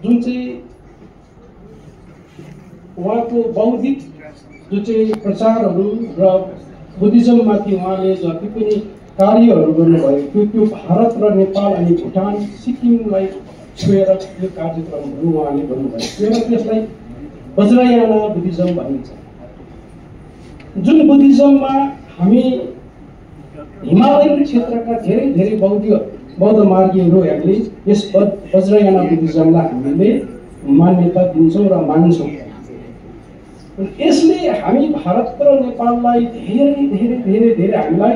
जुन चाहिँ उहाँको बौद्धिक जुन चाहिँ प्रचारहरू र बुद्धिज्ममाथि उहाँले जति पनि कार्यहरू गर्नुभयो त्यो भारत र नेपाल अनि भुटान सिक्किमलाई छोएर यो कार्यक्रमहरू उहाँले गर्नुभयो र त्यसलाई वज्रयाना बुद्धिज्म भनिन्छ। जुन बुद्धिज्ममा हामी हिमालयन क्षेत्रका धेरै बौद्ध मार्गीहरूले यस वज्रयाना बुद्धिज्मलाई हामीले मान्यता दिन्छौँ र मान्छौँ। यसले हामी भारत र नेपाललाई धेरै हामीलाई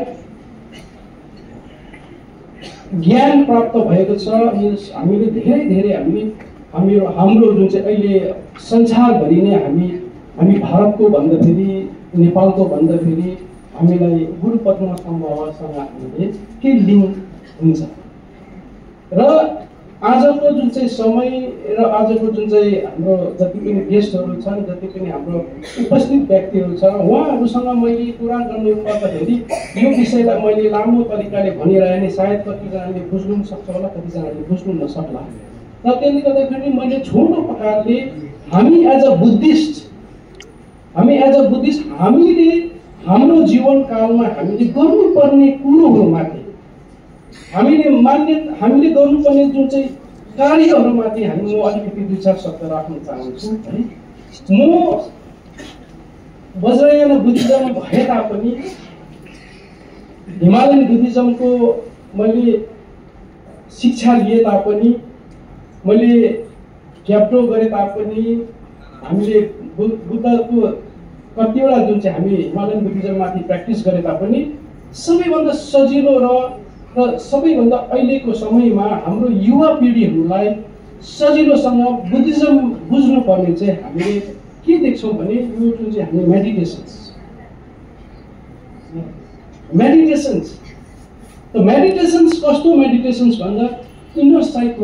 ज्ञान प्राप्त भएको छ। हामीले धेरै हाम्रो जुन चाहिँ अहिले संसारभरि नै हामी भारतको भन्दाखेरि नेपालको भन्दाखेरि हामीलाई गुरु पद्मस्तम्भसँग हामीले के लिङ्क हुन्छ र आजको जुन चाहिँ समय र आजको जुन चाहिँ हाम्रो जति पनि गेस्टहरू छन्, जति पनि हाम्रो उपस्थित व्यक्तिहरू छ, उहाँहरूसँग मैले कुरा गर्नु पर्दाखेरि यो विषयलाई मैले लामो तरिकाले भनिरहे नि सायद कतिजनाले बुझ्नु सक्छ होला, कतिजनाले बुझ्नु नसक्ला। र त्यसले गर्दाखेरि मैले छोटो प्रकारले हामी एज अ बुद्धिस्ट हामीले हाम्रो जीवनकालमा हामीले गर्नुपर्ने कुरोहरूमाथि हामीले गर्नुपर्ने जुन चाहिँ कार्यहरूमाथि म अलिकति 2-4 शब्द राख्न चाहन्छु है। म वज्रयाना बुद्धिज्म भए तापनि हिमालयन बुद्धिज्मको मैले शिक्षा लिए तापनि मैले क्याप्टो गरे तापनि हामीले बुद्धको कतिवटा जुन चाहिँ हामी हिमालयन बुद्धिज्ममाथि प्र्याक्टिस गरे तापनि सबैभन्दा सजिलो र सबैभन्दा अहिलेको समयमा हाम्रो युवा पिँढीहरूलाई सजिलोसँग बुद्धिज्म बुझ्नुपर्ने चाहिँ हामीले के देख्छौँ भने यो जुन चाहिँ हामी मेडिटेसन्स कस्तो मेडिटेसन्स भन्दा इनर साइट